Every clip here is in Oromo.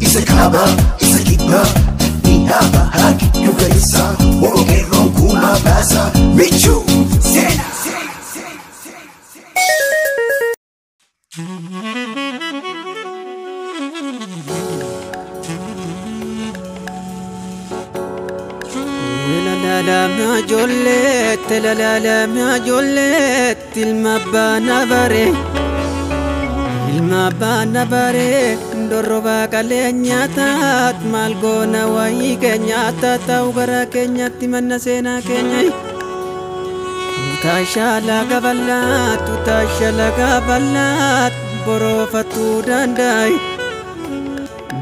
Isa kaaba, isa kibba, ni haba haki yugarisa, worogerron kuma basa, michu sena. La la la jollet, la la la jollet, ilma baana bare, ilma baana bare, dorroba kalee nyaataat maal goona wayii keenyaata ta'u gara keenyatti manna seenaa keenya. Utaashaa gaballaat, utaashaa gaballaat, boroofatuu danda'i.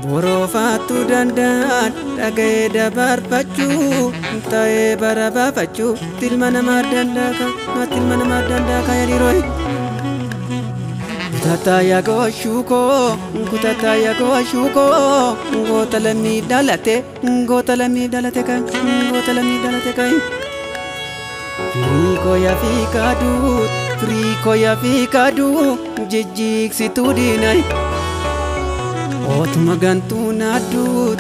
Boroofatuu danda'an dhaga'ee dabarfachuu ta'ee bara baafachuu tilma namaa danda'a tilma namaa danda'a yadiroo. Kutataa yaa gooshuukoo kutataa yaa gooshuukoo goota lammii dhalate goota lammii dhalate kan goota lammii dhalate kan. Firii koo yaa fiikaaduu firii koo yaa fiikaaduu jijjiigsituu diinai. Otuma gantuu naaduu,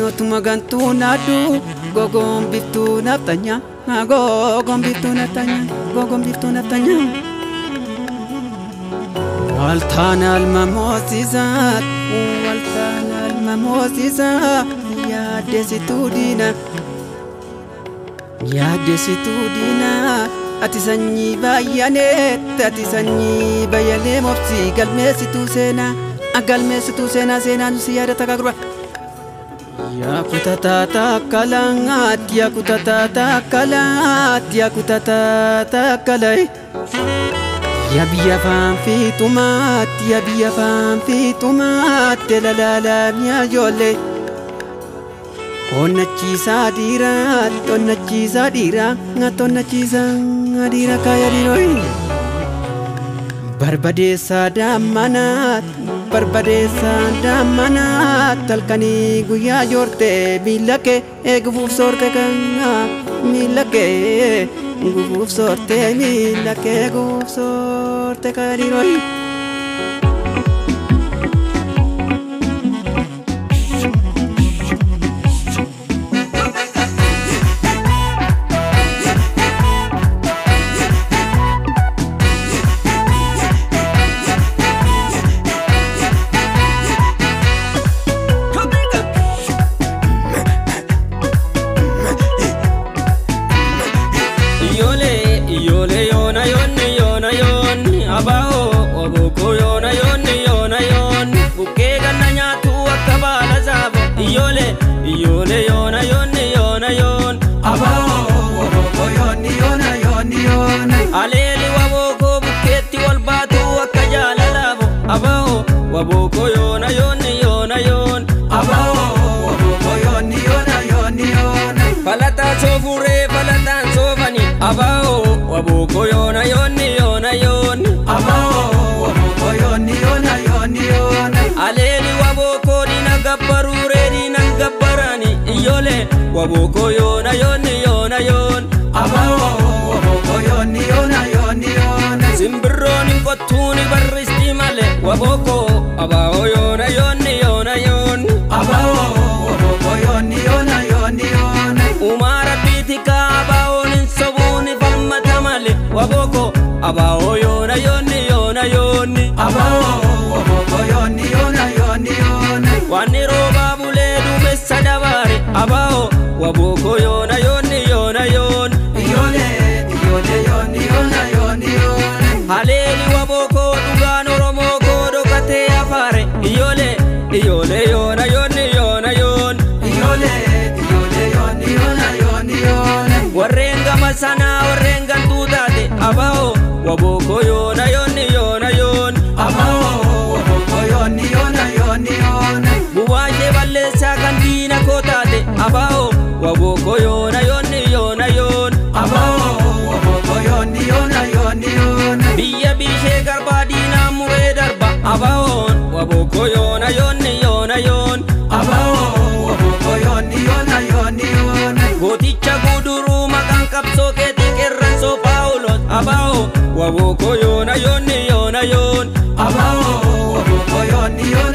otuma gantuu naaduu, gogoon biftuu naftanya, gogoon biftuu naftanya, gogoon biftuu naftanya. Waltaan alma moosisaa, waltaan alma moosisaa, yaaddeessituu diina, yaaddeessituu diina. Ati sanyii baay'anee, ati sanyii baay'anee mobsii galmeessituu seenaa. Galmeessituu seenaa seenaan si yaadata gurba. Yaa kutataa takkalaat, yaa kutataa takkalaat, yaa kutataa takkalai. Yaa biyya faanfiitumaat, yaa biyya faanfiitumaat, lalaalaa mi'a ijoollee. Onnachiisaa dhiiraa, onnachiisaa dhiiraa, onnachiisaa dhiiraa kaaya dhiiroo. Barbadeessaa dammanaat, barbadeessaa dammanaat, halkanii guyyaa joorte miila kee gufuuf soorte kan miila kee gufuuf soorte miila kee gufuuf soorte kan dhiiroo. Aleeli wabookoo bukkeetti wal baatuu akka jaalalaafo abaa'oo wabookoo yoona yoonni yoona yoon abaa'oo wabookoo yoonni yoona yoonni yoona falataa soofuree falataan soofani abaa'oo wabookoo yoona yoonni yoona yoon abaa'oo wabookoo yoonni yoona yoonni yoona aleeli wabookoo diina gabbaruuree diina gabbarani iyyoolee wabookoo yoona yoonni yoona yoon abaa'oo Simbirroon hin qottuuni barristi malee wabookoo abaa'oo yoona yoonni yoona yoon abaa'oo wabookoo yoonni yoona yoonni yoona Uumaa rabbiiti kaa abaa'oon hin sobuuni falmata malee wabookoo abaa'oo yoona yoonni yoona yoonni abaa'oo wabookoo yoonni yoona yoonni yoona Waan roobaa bulee duumessa dabaare abaa'oo wabookoo yoona yoonni yoona yoon Iyyoolee iyyoolee yoonni yoona yoonni yoona Haleeli wabookoo dhugaan Oromoo koo dhokatee afaare iyyoolee iyyoolee yoona yoonni yoona yoon iyyoolee iyyoolee yoonni yoona yoonni yoona Warreen gama sanaa warreen gantuu taate abaa'oo wabookoo yoona yoonni yoona yoon abaa'oo wabookoo yoonni yoona yoonni yoona Bu'aa ishee balleessaa kan diina koo taate abaa'oo wabookoo yoona yoonni yoona yoon abaa'oo wabookoo yoonni yoona yoonni yoona Biyya bishee garbaa diinaa muree darba abaa'oon wabookoo yoona yoonni yoona yoon abaa'oo wabookoo yoonni yoona yoonni yoona Gooticha guduruu maqaan qabsoo keetii qeerransoo Paawulos abaa'oo wabookoo yoona yoonni yoona yoon abaa'oo wabookoo yoonni yoona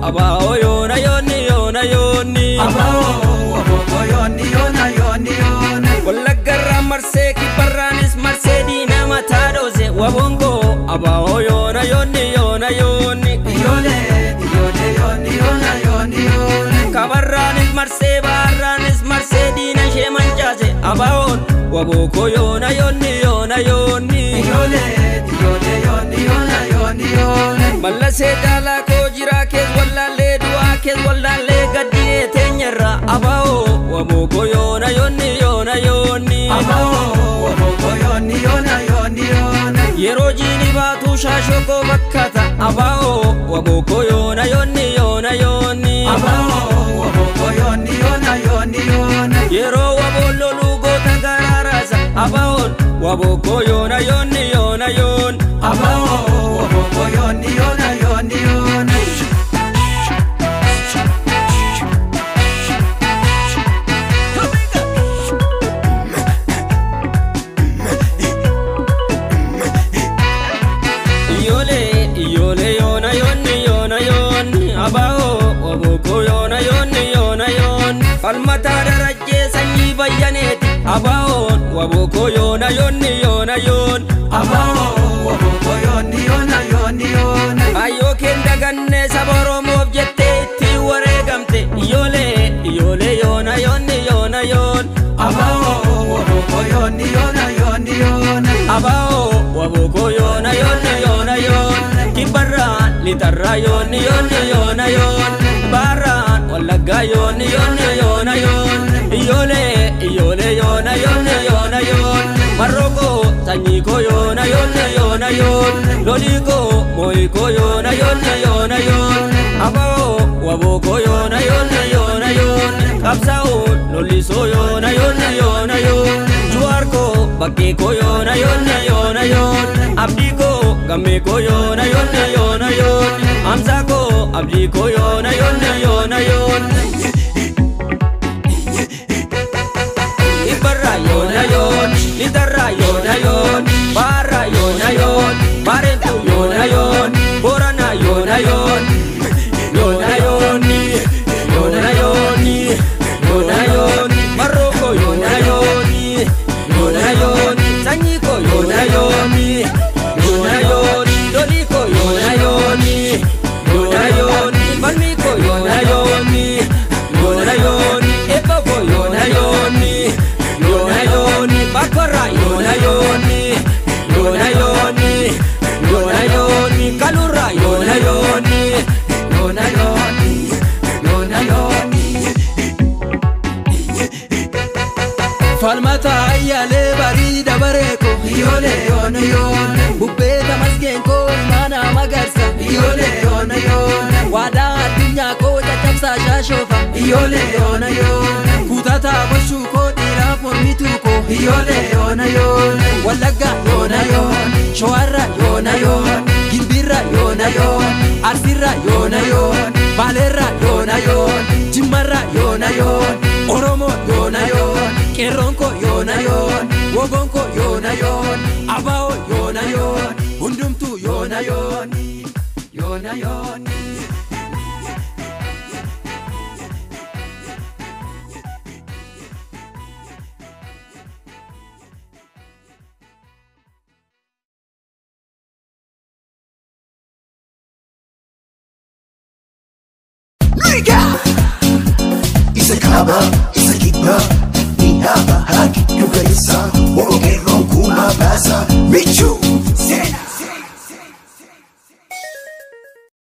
Abaa'oo yoona yoonni yoona yoonni Abaa'oo wabooko yoonni yoona yoonni yoona Wallaggarraa marsee kibbarraanis marsee diina mataa dhoose waboongo Abaa'oo yoona yoonni yoona yoonni Iyyoolee iyyoolee yoonni yoona yoonni yoona Kabarraanis marsee baarraanis marsee diina ishee mancaase Abaa'oon wabooko yoona yoonni yoona yoonni Iyyoolee iyyoolee yoonni yoona yoonni yoona Mallasee caalaa koo jiraa kees wallaallee du'aa kees wallaallee gaddinee teenyarra Abaa'oo wabooko yoona yoonni yoona yoonni Abaa'oo wabooko yoonni yoona yoonni yoona Yeroo jiini baatu shaashoo koo fakkaata Abaa'oo wabooko yoona yoonni yoona yoonni Abaa'oo wabooko yoonni yoona yoonni yoona Yeroo waboon loluu goota garaaraasa Abaa'oon wabooko yoona yoonni yoona yoon Abaa'oo wabooko yoonni yoona yoonni yoona Iyyoolee iyyoolee yoona yoonni yoona yoonni Abaa'oo wabooko yoona yoonni yoona yoonni Falmataa darajjee sanyii bayyaneeti Abaa'oon wabooko yoona yoonni yoona yoon Abaa'oo wabooko yoonni yoona yoonni yoona Ayyoo keen dagannee saba Oromoof jettee ittiin wareegamte Iyyoolee iyyoolee yoona yoonni yoona yoon Abaa'oo wabooko yoonni yoona yoonni yoona Abaa'oo wabooko yoona yoonni yoona yoon Kibbarraan lixarraa yoonni yoonni yoona yoon Baarraan wallaggaa yoonni yoonni yoona yoon Iyyoolee iyyoolee yoona yoonni yoona yoon Marrookoo sanyii koo yoona yoonni yoona yoon Lolii koo mooyii koo yoona yoonni yoona yoon Abaa'oo wabooko yoona yoonni yoona yoon Qabsaa'oon lollisoo yoona yoonni yoona yoon Juwaar koo bakkee koo yoona yoonni yoona yoon Abdii koo gammee koo yoona yoonni yoona yoon Hamzaa koo abdii koo yoona yoonni yoona yoon Ibbarraa yoona yoon lixarraa yoona yoon Baarraa yoona yoon Baareentuu yoona yoon Booranaa yoona yoon Yoona yoonni yoona yoonni yoona yoonni Marrookoo yoona yoonni yoona yoonni Sanyii koo yoona yoonni yoona yoonni Lolii koo yoona yoonni yoona yoonni Falmii koo yoona yoonni yoona yoonni Eebba koo yoona yoonni yoona yoonni Bakkorraa yoona yoonni yoona yoonni yoona yoonni Kalurraa yoona yoonni yoona yoonni yoona yoonni Falmata ayyaalee barii dabareeko Iyyoolee yoona yoona Bubbeeta masgeenkoo imaanaa magarsa Iyyoolee yoona yoona Waadaa addunyaa koo caccabsaa shaashoofa Iyyoolee yoona yoona Kutataa gochuu koo dhiiraaf mormituu koo Iyyoolee yoona yoona Wallaggaa yoona yoon Shawaarra yoona yoon Gimbirra yoona yoon Arsiirra yoona yoon Baaleerra yoona yoon Jimmarra yoona yoon Oromoo yoona yoon Qeerroon koo yoona yoon Woboon koo yoona yoon Abaa'oo yoona yoon Hundumtuu yoona yoon yoona yoonni Isa kaaba,